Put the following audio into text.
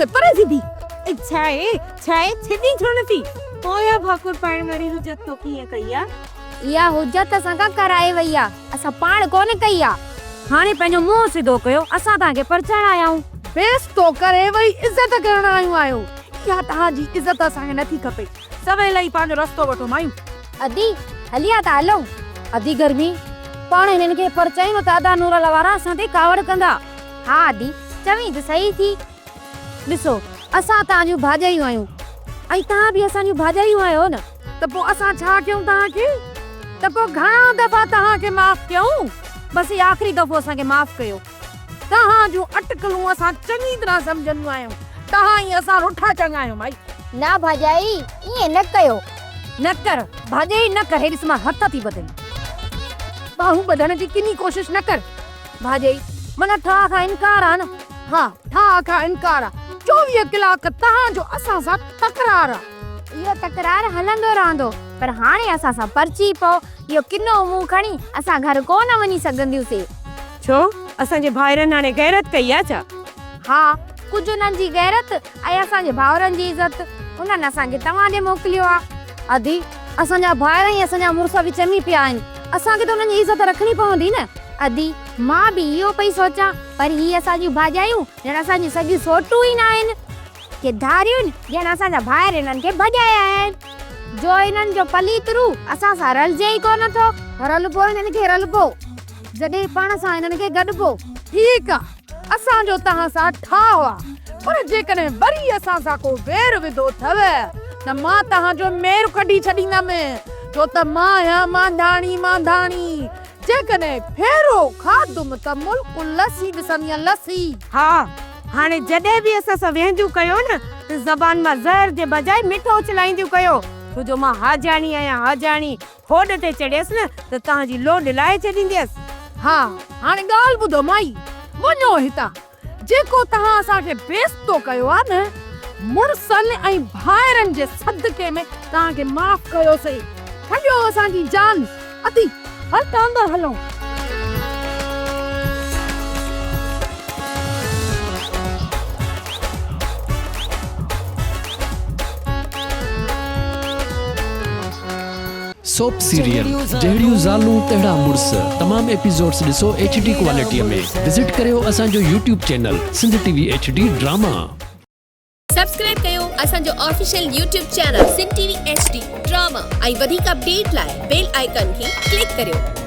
تي پري ٿي بيهه. اي ڇا اي، ڇا اي، ڇڏين ڇو نٿي؟ پوء اها ڀاڪر پائڻ واري حجت تو ڪيئن ڪئي آ؟ اها حجت اسان کان ڪرائي وئي آ، اسان پاڻ ڪونه ڪئي آ. هاڻي پنهنجو منهن سڌو ڪيو، اسان توهان کي پرچائڻ آيا آهيون. بيستو ڪري وري عزت ڪرڻ آيون آهيو. اها توهان جي عزت اسان کي نٿي کپي. سويل ئي پنهنجو رستو وٺو مايون. ادي، هلي آ ته هلون. ادي گرمي، پاڻ هنن کي پرچايون نه ته ادا نورل وارا اسان تي ڪاوڙ ڪندا. ها ادي، چوين ته صحيح ٿي. ڏسو، اسان توهان جون ڀاڄايون آهيون ۽ توهان به اسان جون ڀاڄايون آهيو نه. ته پوء اسان ڇا ڪيون توهان کي؟ ته پوء گهڻا دفعا توهان کي معاف ڪيون؟ بس هي آخري دفعو اسان کي معاف ڪيو. توهان جون اٽڪلون اسان چڱي طرح سمجهنديون آهيون. توهان ۽ اسان رٺا چڱا آهيون مائي. نه ڀاڄائي، ائين نه ڪيو. نه ڪر ڀاڄائي نه ڪر، هي ڏس مان هٿ ٿي ٻڌئي. ٻانهون ٻڌڻ جي ڪني ڪوشش نه ڪر. ڀاڄائي، معنيٰ ٺاهه کان انڪار آ نه؟ ها، ٺاهه کان انڪار آ. 24 ڪلاڪ توهان جو اسان سان تڪرار آ. اهو تڪرار هلندو رهندو، پر هاڻي اسان سان پرچي پئو. اهو ڪنو منهن کڻي اسان گهر ڪو نه وڃي سگهنديونسين. ڇو، اسان جي ڀائرن هاڻي غيرت ڪئي آ ڇا؟ ها، ڪجهه انهن جي غيرت ۽ اسان جي ڀائرن جي عزت. انهن اسان کي توهان ڏي موڪليو آ. ادي، اسان جا ڀائر ۽ اسان جا مڙس وچ ۾ پيا آهن. اسان کي ته انهن جي عزت رکڻي پوندي نه. ادي، مان به اهو پئي سوچان، پر هي اسان جون ڀاڄايون ڄڻ اسان جون سڳيون سوٽون ئي ناهن. ڪي ڌاريون ڄڻ اسان جا ڀائر هنن کي ڀڄائي آيا آهن. جو هنن جو پليت روح اسان سان رلجي ئي ڪونه ٿو. رلبو هنن کي رلبو، جڏهن پاڻ سان هنن کي گڏبو. ٺيڪ آ، اسان جو توهان سان ٺاهه آ، پر جيڪڏهن وري اسان سان ڪو وير وڌو اٿو ته مان توهان جو مير ڪڍي ڇڏيندم، ڇو ته مان آهيان مانڌاڻي مانڌاڻي، جيڪڏهن ڦيرو کاڌم ته ملڪ لسي ڏسندينء لسي. ها، هاڻي جڏهن به اسان سان ويهنديون ڪيو نه ته زبان مان زهر جي بجاء مٺو اڇلائينديون ڪيو، ڇو جو مان حاجاڻي آهيان حاجاڻي، هوڏ تي چڙهيس نه ته توهان جي لوڏ لاهي ڇڏينديس. ها، هاڻي ڳالهه ٻڌو مائي، وڃو هتان، جيڪو توهان اسان کي بيستو ڪيو آ نه، مڙسن ۽ ڀائرن جي صدقي ۾ توهان کي معاف ڪيوسين. ڇڏيو اسان جي جان، اٿي هل ته اندر هلون. سوپ سيريل جهڙيون زالون تهڙا مڙس تمام ايپيسوڊس ڏسو ايڇ ڊي ڪوالٽي ۾ وزٽ ڪريو اسان جو YouTube channel Sindh T V H D drama. Subscribe ڪيو اسان جو official YouTube channel Sindh T V H D drama ۽ وڌيڪ اپڊيٽ لاء بيل آئيڪان کي ڪلڪ ڪريو.